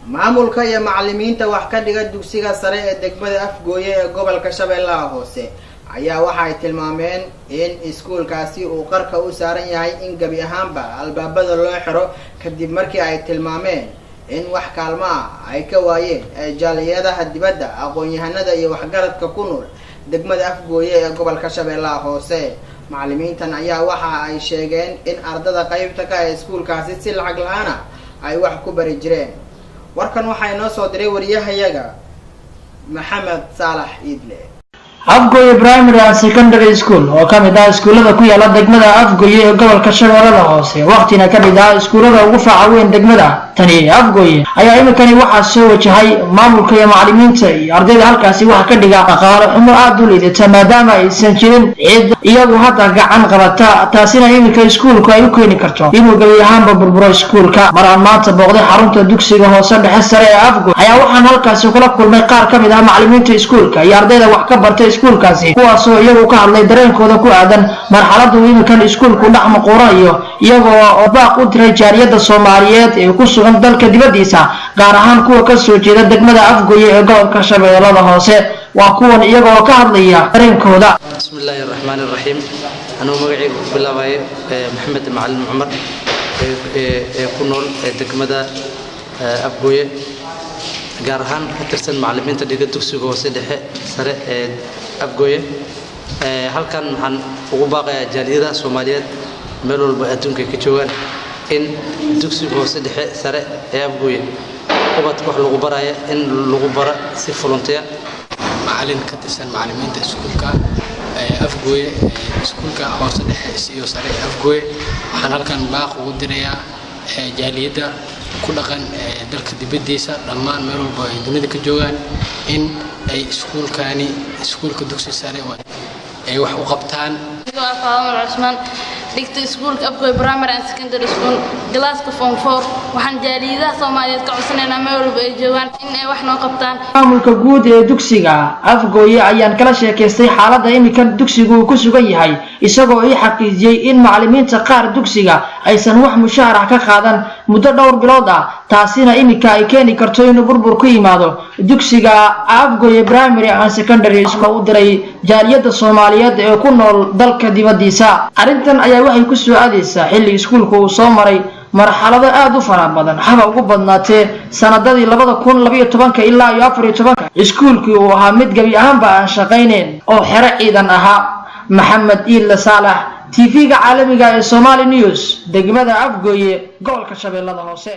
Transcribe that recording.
Maamulka iyo macalimiinta wax ka dhiga dugsiga sare ee degmada Afgooye ee gobolka Shabeellaha Hoose ayaa waxay tilmaameen in iskuulkaasi uu qarka u saaran yahay in gebi ahaanba albaabada loo xiro, kadib markii ay tilmaameen in wax kaalmo ah ay ka waayeen jaaliyadaha dibadda, aqoon-yahanada iyo waxgaradka ku nool degmada Afgooye ee gobolka Shabeellaha Hoose. Macalimiintan ayaa waxa ay sheegeen in ardada qeybta ka ah iskuulkaasi si lacag la-aan ah ay wax ku bari jireen. Warkan waxaa inoo soo diray wariyahayaga Maxamed Saalax Iidle. Afgoye Primary and Secondary School oo ka mid ah iskuullada ku yaala degmada Afgoye ee gobolka Shabeellada Hoose, waqtina ka mid ah iskuullada ugu faaca weyn degmada tani Afgoye, ayaa iminkani waxaa soo wajahay maamulka iyo macalimiinta iyo ardayda halkaasi wax ka dhiga dhaqaale xumo aada u liidata, maadaama aysan jirin cid iyagu hadda gacan qabata, taasina iminka iskuulku ay u keeni karto inuu gebi ahaanba burburo iskuulka. Mar aan maanta booqday xarunta dugsiga hoose dhexe sare ee Afgoye ayaa waxaan halkaasi kula kulmay qaar ka mid ah macalimiinta iskuulka iyo ardayda wax ka bartay iskuulkaasi, kuwaasoo iyagu ka hadlay dareenkooda ku aadan marxaladda uu iminkan iskuulku dhex muquuranayo, iyagoo baaq u diray jaaliyadda Soomaaliyeed ee ku sugan dalka dibaddiisa, gaar ahaan kuwa ka soo jeeda degmada Afgoye ee gobolka Shabeellada Hoose. Waa kuwan iyagoo ka hadlaya dareenkooda. Bismi illaahi araxmaani iraxiim. Anugu magacayga ku bilaabayo Maxamed Macalin Cumar ee ku nool degmada Afgooye, gaar ahaan ka tirsan macalimiinta dhiga dugsiga hoose dhexe sare ee Afgooye. Halkan waxaan ugu baaqayaa jaaliyadaha Soomaaliyeed meel walba adduunka ay ka joogaan in dugsiga hoose dhexe sare ee Afgooye ubadka wax lagu baraya in lagu bara si volunteer. Macalin ka tirsan macalimiinta iskuulka Afgooye, iskuulka hoose dhexe iyo sare ee Afgooye, waxaan halkan baaq ugu dirayaa jaaliyadda ku dhaqan dalka dibaddiisa dhammaan meel walba ay dunida ka joogaan in ay iskuulkaani, iskuulka dugsi sare, ay wax u qabtaan. Faadumar Cusmaan, dhigta iskuulka Afgoy Primary and Secondary School, galaaska form 4, waxaan jaaliyadaha Soomaaliyeed ka codsanaynaa meel walba ay joogaan in ay wax noo qabtaan. Maamulka guud ee dugsiga Afgooye ayaan kala sheekaystay xaaladda iminka dugsigu uu ku sugan yahay, isagoo ii xaqiijiyey in macalimiinta qaar dugsiga aysan wax mushaar ah ka qaadan muddo dhowr bilood ah, taasina iminka ay keeni karto inuu burbur ku yimaado dugsiga Afgooye Primary and Secondary School. U diray jaaliyadda Soomaaliyeed ee ku nool dalka dibaddiisa. Arrintan ayaa waxay ku soo aadaysaa xilli iskuulku uu soo maray marxalado aada u fara badan, haba ugu badnaatee sanadadii 2012-ka ilaa iyo 14-ka iskuulkii uu ahaa mid gebi ahaanba aan shaqayneyn oo xero ciidan ahaa. Maxamed Iidle Saalax, TV-ga caalamiga ee Somali News, degmada Afgooye, gobolka Shabeellada Hoose.